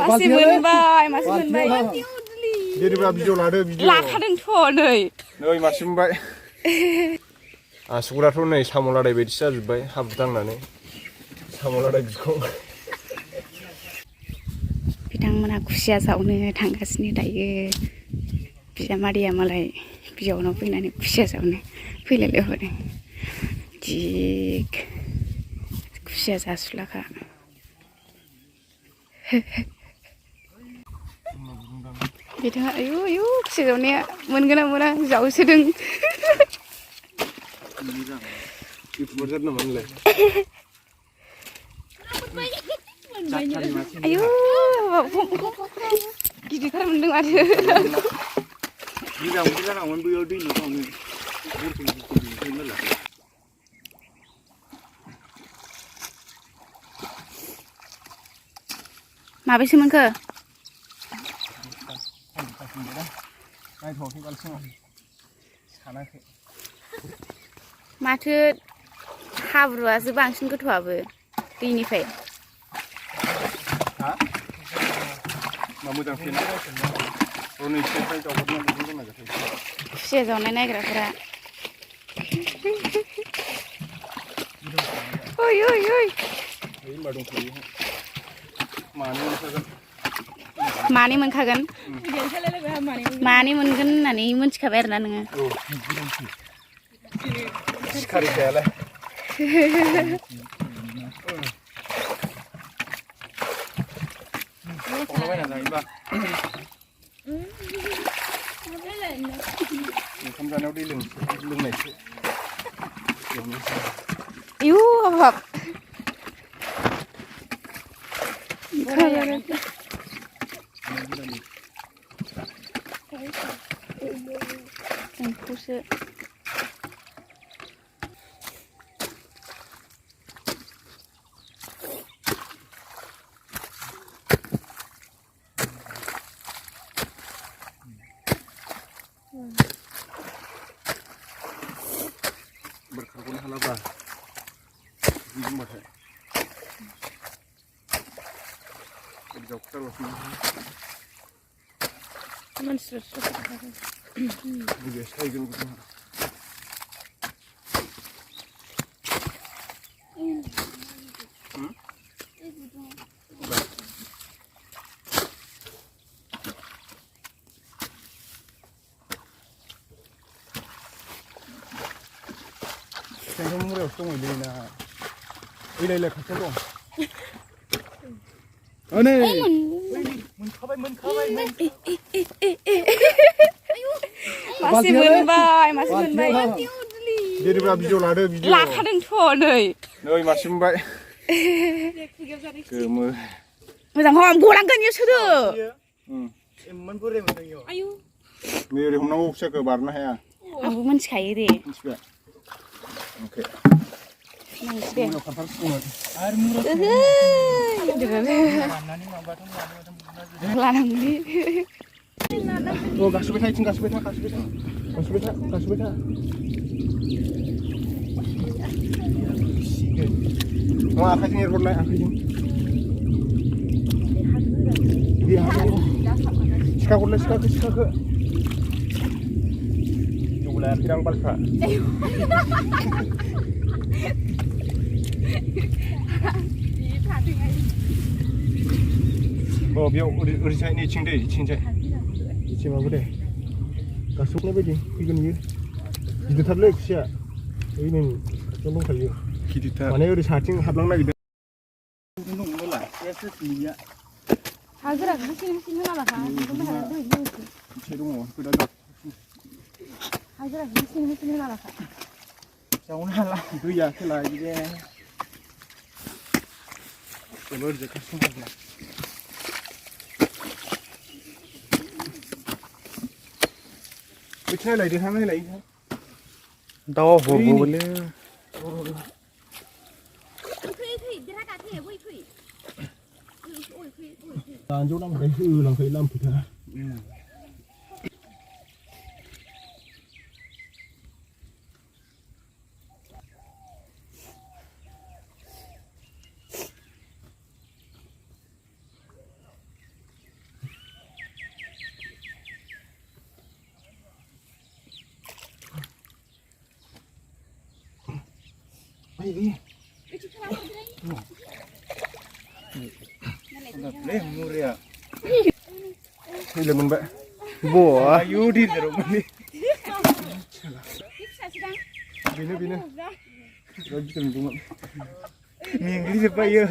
मासे मोनबाय मासे मोनबाय जेनेबा भिडिअ लादो भिडिअ लाखादोंथ' नै मासे मोनबाय आसुगुराथ' नै साम' लादाय बायदिसो जाजोब्बाय हाब्रु दांनानै साम' लादाय बिखं बिथांमोनहा खुसिया जावनो थांगासिनो दायो बिजामादैया मालाय बियावनाव फैनानै खुसिया जावनो फैलायलायहरदों दिग खुसिया जासुलाखा बिथाङा आयु आयु खुसिया जावनाया मोनगोन ना मोना जावसोदों आयु गिदिरथार मोनदों माथो माबेसे मोनखो माथो हाब्रुआसो बांसिन गोथौआबो दैनिफ्राय खुसिया जावनाय नायग्राफोरा ओइ ओइ ओइ मानै मोनखागोन मानै मोनगोन होननानै मोनथिखाबाय आरोना नोङो सिखारिखायालाय ओंखाम जानायाव दै लोंनायसो आयु हाबाब एम्फौसो berkarbon halaba ini macam jauh terus monster juga saya juga 생선물에 없던 거 이래나 이래 같은 거 아니 masih moनबाय masih moनबाय जेनेबा भिडिअ लादो भिडिअ लाखादोंथ' नै मासे मोनबाय गोमो मोजां हम गलांगोन इयो सोदो आयु नै ओरै हमनांगौ फिसाखौ बारनो हाया आंबो मोनथिखायो दे मिथिबाय ओके दे लानांगौलै गासिबो थाइथिं गासिबो था आखाइजों एरहरलाय आखाइजों सिखा हरलाय सिखाखौ जौलाया फिरां बालफ्रा बेयाव ओरैजाय नैथिं दै इथिंजाय इथिंबाबो दे गासोबनाय बायदि फैगोन इयो गिदिरथारलै खुसिया ओइ नै खाथियाव दंखायो गिदिरथार माने ओरै साथिं हाबलांनो नागिरदों हा गोराखौ हासिन होना लाखा एसे दङ गोदान हा गोराखौ हासिन होना लाखा जावनो हाला दैया खेला बिदि जोबोर जेखासिन आरोना बैथिं नायलाय देरहां नायलाय दाउ हरबावबायलै दानजौ लांफाय होलांखायो लांफैथा Le muria. Ile moनबाय. Bo ayu di jeruk ini. Bina. Lagi tunggu. Minggu siapa ya?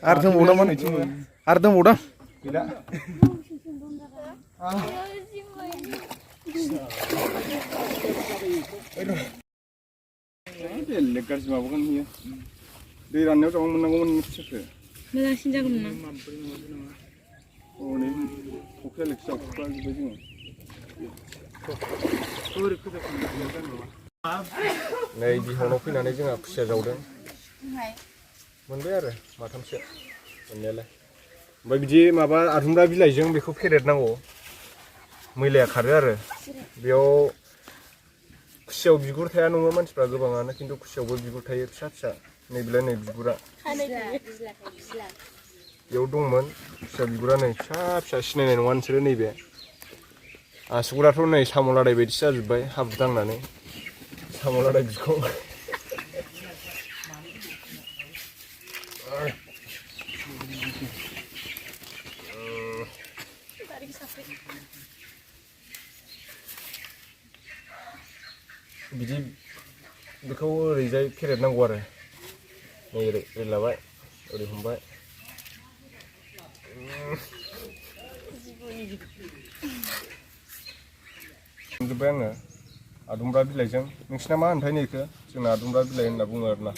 Artham udah mana cuma? Artham udah? Tidak. Lekar sih mah bukan ya. Di ranau kamu menanggung siapa? Malah sinjak menang. Oh ini oke leksa apa gitu. नै बिहावनाव फैनानै जोंहा खुसिया जावदों मोनबाय आरो माथामसो मोननायालाय ओमफ्राय बिदि माबा आदुमब्रा बिलाइजों बेखौ फेरेदनांगौ मैलाया खारो आरो बेयाव खुसियाव बिगुर थाया नङा मानसिफ्रा गोबाङानो खिन्थु खुसियावबो बिगुर थायो फिसा फिसा नैबेलाय नै बिगुरा बेयाव दंमोन खुसिया बिगुरा नै फिसा फिसा सिनायनाय नङा नोंसोरो नैबे आसुगुराथ' नै साम' लादाय बायदिसो जाजोब्बाय हाब्रु दांनानै साम' लादाय बिखौ बिदि बेखौ ओरैजाय फेरेदनांगौ आरो नै ओरै लाबाय ओरै हमबाय जोब्बाय आङो आदुमब्रा बिलाइजों नोंसिना मा होनथाय नैखौ जोंना आदुमब्रा बिलाइ होनना बुङो आरोना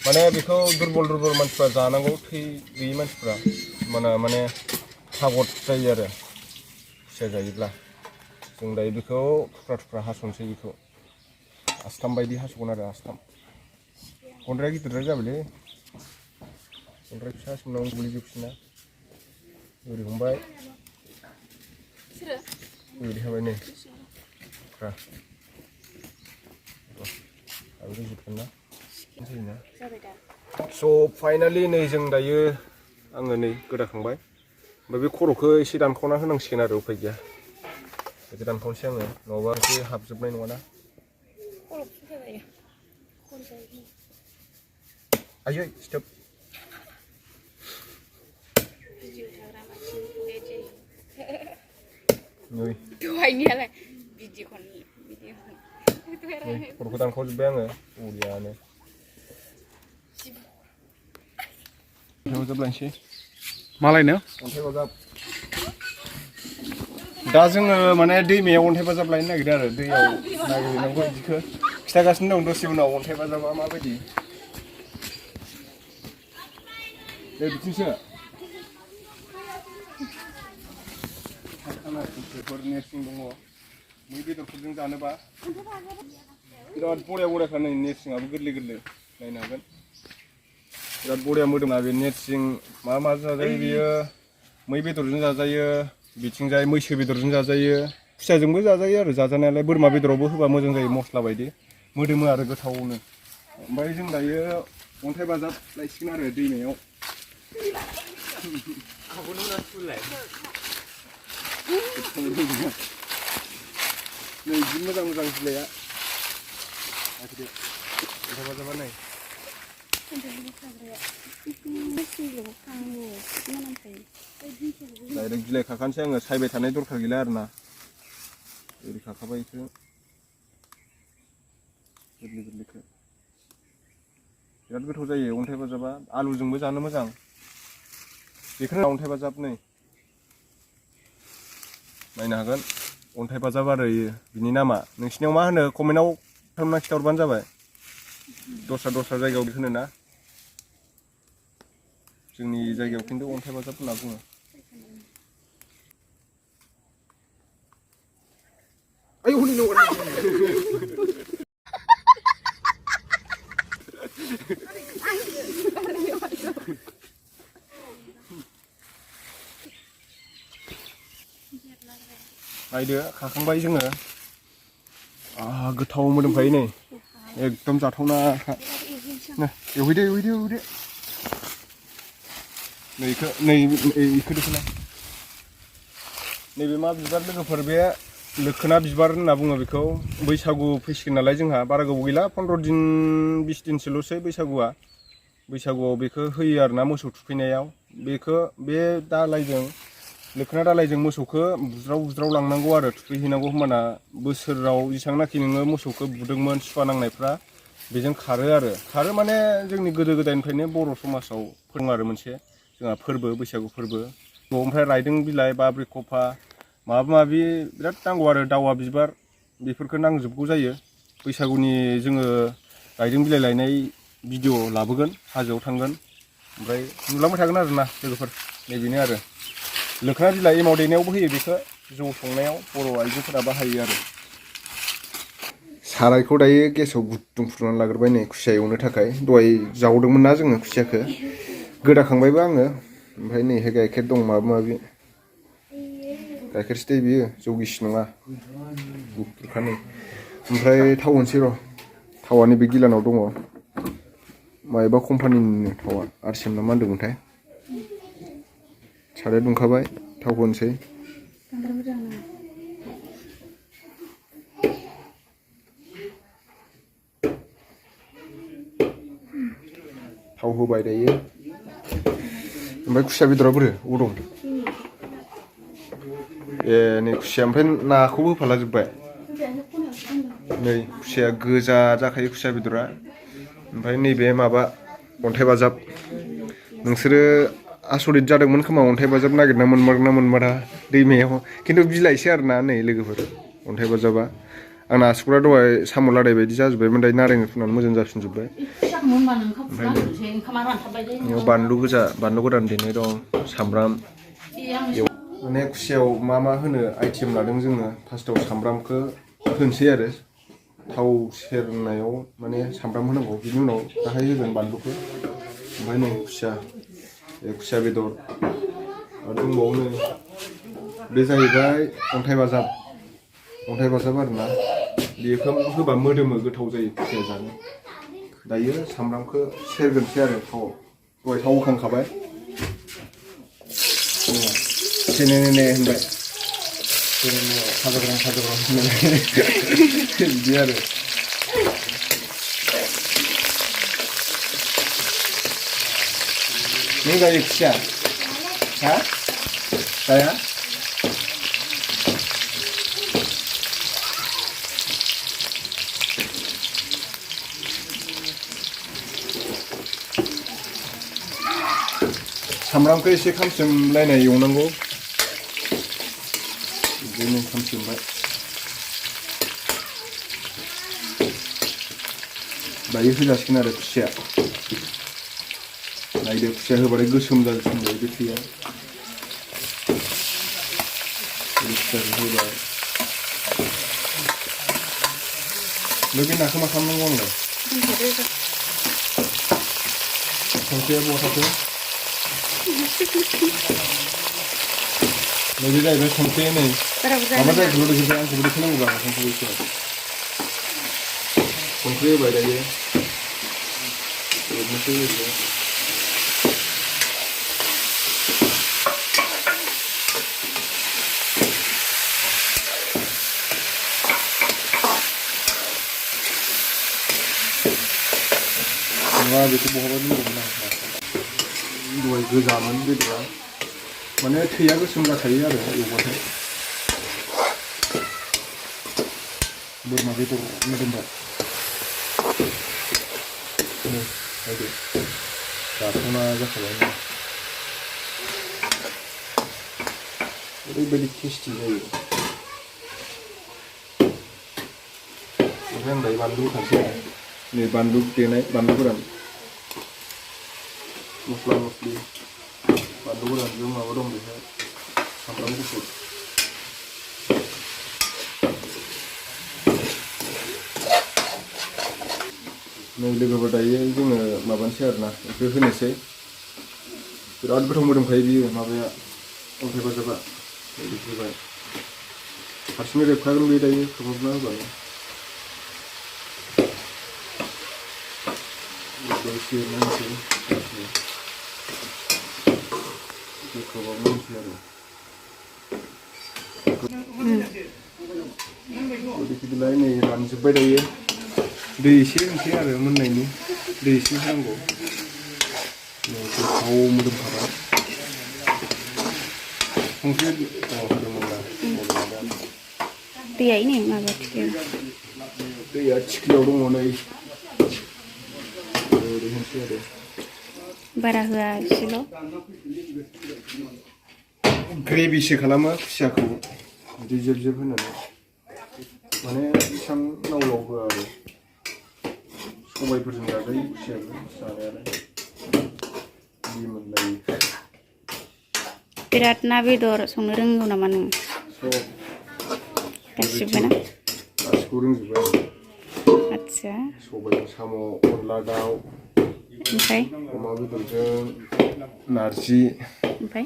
माने बेखौ दुरबल मानसिफ्रा जानांगौ थै गैयै मानसिफ्रा माने थागद जायो आरो खुसिया जायोब्ला जों दायो बेखौ थुख्रा हास'नोसै बेखौ आसथाम बायदि हास'गोन आरो आसथाम गन्द्राया गिदिरद्राय जाबायलै गन्द्राय फिसा सोमनांगौ गोलैजोबसिना ओरै हमबाय ओरै हाबाय नै So finally नै जों दायो आङो नै गोदाखांबाय ओमफ्राय बे खर'खौ एसे दानख'ना होनांसिगोन आरो उफाय गैया बेखौ दानख'नोसै आङो नङाबा एसे हाबजोबनाय नङाना आयै स्टप नै दहायनियालाय भिडिअ खर'खौ दानख'जोब्बाय आङो उलियानो अन्थाइ बाजाब लायनोसै मालायनो अन्थाइ बाजाब दा जोङो माने दैमायाव अन्थाइ बाजाब लायनो नागिरदों आरो दैयाव नागिरहैनांगौ बिदिखौ खिथागासिनो दं दसे उनाव अन्थाइ बाजाबा माबायदि दे बिथिंसो नेरसिं दङ मै बेदरफोरजों जानोबा बिराद बरिया नै नेरसिङाबो गोरलै नायनो हागोन बिराद बरिया मोदोमना बे नेरसिं मा जाजायो बियो मै बेदरजों जाजायो बिथिंजाय मैसो बेदरजों जाजायो खुसियाजोंबो जाजायो आरो जाजानायालाय बोरमा बेदरावबो होबा मोजां जायो मस्ला बायदि मोदोमो आरो गोथावनो ओमफ्राय जों दायो अन्थाइ बाजाब लायसिगोन आरो दैमायाव नै जि मोजां बिलाइया अन्थाइ बाजाबा नै डाइरेक्ट बिलाइ खाखानोसै आङो सायबाय थानाय दरखार गैला आरोना ओरै खाखाबाय बेखौ गोरलैखौ बिराद गोथाव जायो अन्थाइ बाजाबा आलुजोंबो जानो मोजां बेखौनो अन्थाइ बाजाब नै नायनो हागोन अन्थाइ बाजाब आरो बिनि नामा नोंसिनियाव मा होनो कमेन्टआव खालामना खिथाहरबानो जाबाय दस्रा जायगायाव होनो ना जोंनि जायगायाव खिन्थु अन्थाइ बाजाब होनना बुङो आयौ हनै नङा नायदो खाखांबाय जोङो गोथाव मोदोमखायो नै एकदम जाथावना एवहैदो नै इखौ देखोना नैबे मा बिबार लोगोफोर बे लोखोना बिबार होनना बुङो बेखौ बैसागु फैसिगोन नालाय जोंहा बारा गोबाव गैला 15 दिन 20 दिनसोल'सै बैसागुआव बेखौ होयो आरोना मोसौ थुखैनायाव बेखौ बे दालायजों लोखोना दालायजों मोसौखौ बुज्राव लांनांगौ आरो थुखैहैनांगौ होमबाना बोसोराव जेसांनाखि नोङो मोसौखौ बुदोंमोन सुवा नांनायफ्रा बेजों खारो माने जोंनि गोदो गोदायनिफ्रायनो बर' समाजाव फोरोङो आरो मोनसे जोंहा फोरबो बैसागु फोरबो ओमफ्राय रायदों बिलाइ बाब्रि खफा माबा माबि बिराद नांगौ आरो दावा बिबार बेफोरखौ नांजोबगौ जायो बैसागुनि जोङो रायदों बिलाइ लायनाय भिडिअ लाबोगोन हाजोआव थांगोन ओमफ्राय नुलांबाय थागोन आरोना लोगोफोर नैबेनो आरो लोखोना बिलाइ एमाव देनायावबो होयो बेखौ जौ संनायाव बर' आइजोफोरा बाहायो आरो सारायखौ दायो गेसाव गुदुं फुदुंनानै लाग्रोबाय नै खुसिया एवनो थाखाय दहाय जावदोंमोन ना जोङो खुसियाखौ गोदाखांबायबो आङो ओमफ्राय नैहाय गाइखेर दं माबा माबि गाइखेरसो दै बियो जौ गिसि नङा गुफुरखानै ओमफ्राय थाव होनोसै र' थावा नैबे गिलानाव दङ मायबा कम्पानिनिनो थावा आरसिएम ना मा होनदोंमोनथाय साराया दुंखाबाय थाव होनोसै थाव होबाय दायो ओमफ्राय खुसिया बेदरा बोरो अबाव दं ए नै खुसिया ओमफ्राय नाखौबो होफाला जोब्बाय नै खुसिया गोजा जाखायो खुसिया बेदरा ओमफ्राय नैबे माबा अन्थाइ बाजाब नोंसोरो आसरित जादोंमोन खोमा अन्थाइ बाजाब नागिरना मोनमारगोन ना मोनमारा दैमायाव खिन्थु बिलाइसो आरोना नै लोगोफोर अन्थाइ बाजाबा आंना आसुगुरा दहाय साम' लादाय बायदि जाजोब्बायमोन दायो नारें फुननानै मोजां जाफिनजोब्बाय ओमफ्राय बानलु गोजा बानलु गोरान देनाय दं सामब्राम माने खुसियाव मा होनो आइटेम लादों जोङो फार्स्टआव सामब्रामखौ होनोसै आरो थाव सेरनायाव माने सामब्राम होनांगौ बिनि उनाव दाहाय होगोन बानलुखौ ओमफ्राय नै खुसिया बेदर आरो दंबावो बे जाहैबाय अन्थाइ बाजाब आरोना बेखौ होबा मोदोमो गोथाव जायो खुसिया जानो दायो सामब्रामखौ सेरगोनसै आरो थावआव दहाय थाव होखांखाबाय सेनेने होनबाय फाजाग्राम बिदि आरो नों जायो खुसिया हा जाया सामब्रामखौ एसे खामसोमलायनाय एवनांगौ बिदिनो खामसोमबाय दायो होजासिगोन आरो खुसिया नायदो खुसिया होबाथाय गोसोम जाजोबसिनबाय बे थैया खुसियाखौ होबाय बे नाखौ मा खालामनांगौ आंलाय संख्रिया बहा थाखो नैबे जाहैबाय संख्रि नै माबा जायखौल' देखायबाय आंखौबो देखायनांगौबा संख्रि होबाय दायो ओरैनोसै नङा बेखौ बहाबा दोनदोंमोन आं दहाय गोजामोन बेदरा माने थैया गोसोम जाखायो आरो एवबाथाय बोरमा बेदर मोदोमबाय नायदो जाथावना जाखाबाय ओरैबायदि टेस्टि जायो ओमफ्राय आं दायो बानलु होखानोसै नै बानलु देनाय बानलु गोरान मस्ला मस्लि बानलु गोरानजों माबा दं बेहाय सामब्राम गुफुर नै लोगोफोर दायो जोङो माबानोसै आरोना बेखौ होनोसै बिराद गोथाव मोदोमखायो बियो माबाया अन्थाइ बाजाबा होबाय हारसिंनो रेबखागोन बे दायो खोबहाबना होबानो एसे नांसै खोबहाबना होनोसै आरो बिदिलाय नै रानजोब्बाय दायो दै एसे होनसै आरो मोननायनि दै एसे होनांगौ गोथाव मोदोमखाबाय संख्रि दैया ini माबा थिखियो दैया थिखियाव दङ नै ओरै होनसै आरो बारा होआ एसेल' ग्रेभिसो खालामो खुसियाखौ बिदि जोब जोब होनानै माने इसां लाव लाव होआ आरो सबायफोरजों जाजायो खुसियाखौ जानायालाय जि मोनलायो बिराद ना बेदर संनो रोंगौ नामा नों गासिबो ना गासिखौ रोंजोबो आच्छा सबायजों साम' अनला दाउ ओमफ्राय अमा बेदरजों नारजि ओमफ्राय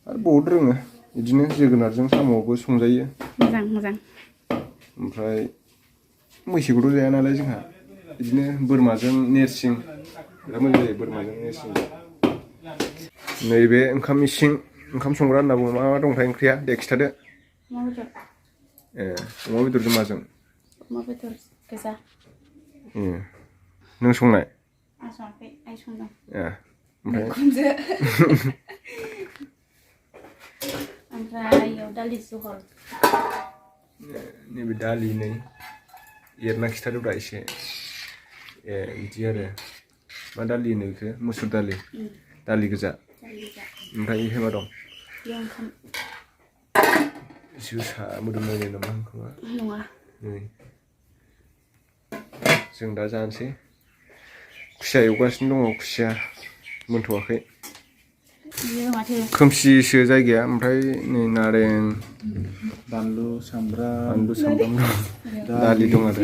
आरो बहुद रोङो बिदिनो जोगोनारजों साम'बो संजायो मोजां मोजां ओमफ्राय मैसोखौथ' जाया नालाय जोंहा बिदिनो बोरमाजों नेरसिं बिराद मोजां जायो बोरमाजों नेरसिं नैबे ओंखाम इसिं ओंखाम संग्रा होनना बुङो मा मा दंथाय ओंख्रिया दे खिथादो अमा बेदर अमा बेदरजों माजों अमा बेदर गोजा नों संनाय आं सङाखै आइ संदों ओमफ्राय ओमफ्राय इयाव दालि जहल नैबे दालि नै एरना खिथादोब्रा एसे बिदि आरो मा दालि होनो बेखौ मुसुर दालि दालि गोजा ओमफ्राय इहे मा दं ओंखाम जोसा मोदोमलायनाय नामा ओंखामा नङा नै जों दा जानोसै खुसिया एवगासिनो दङ खुसिया मोनथ'वाखै खोमसिसो जायगाया ओमफ्राय नै नारें बानलु सामब्राम दं दालि दं आरो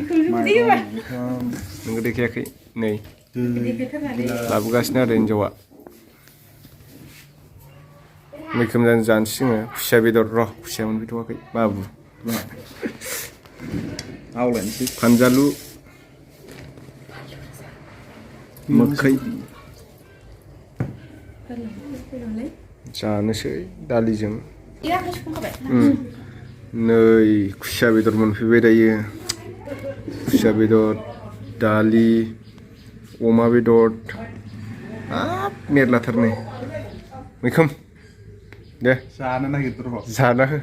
नोङो देखायाखै नै लाबोगासिनो आरो हिनजावा मैखोम जानोसै जोङो खुसिया बेदर र' खुसिया मोनफैथ'वाखै बाबु आवलायनोसै फानजालु मोखै जानोसै दालिजों नै खुसिया बेदर मोनफैबाय दायो खुसिया बेदर दालि अमा बेदर हाब मेरलाथार नै मैखोम दे जानो नागिरदों र' जाना हो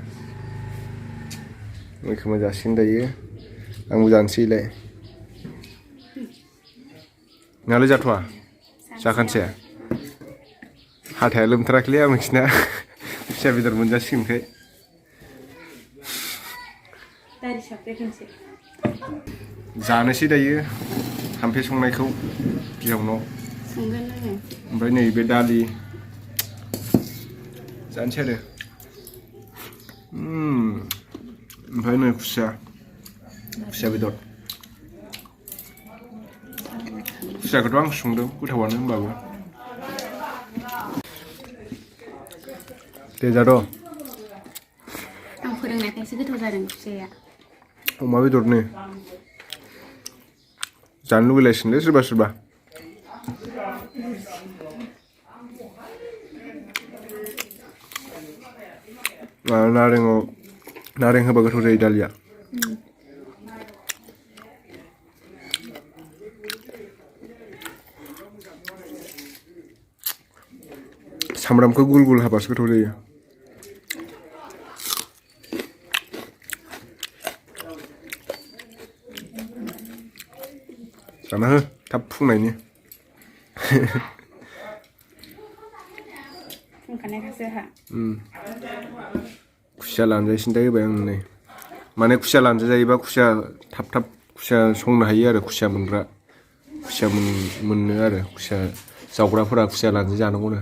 मैखोमा जासिगोन दायो आंबो जानोसैलाय नोंहालाय जाथ'वा जाखानसै हाथाया लोमथाराखैलै आमोखिना खुसिया बेदर मोनजासिगोनखाय जानोसै दायो थाम्फे संनायखौ बिहावनाव ओमफ्राय नैबे दालि जानोसै आरो ओमफ्राय नै खुसिया बेदर खुसियाखौथ' आं संदों गोथावानो होमबाबो दे जाद' आं फोरोंनायखायसो गोथाव जादों खुसियाया अमा बेदरनो जानो लुगैलायसिगोनलै सोरबा सोरबा नारें होबा गोथाव जायो दालिया सामब्रामखौ गुल गुल हाबासो गोथाव जायो जाना हो थाब फुंनायनि खुसिया लानजायसिन्थाय होबाय आं नै माने खुसिया लानजाय जायोबा खुसिया थाब खुसिया संनो हायो आरो खुसिया मोनग्रा खुसिया मोनो आरो खुसिया जावग्राफोरा खुसिया लानजाय जानांगौनो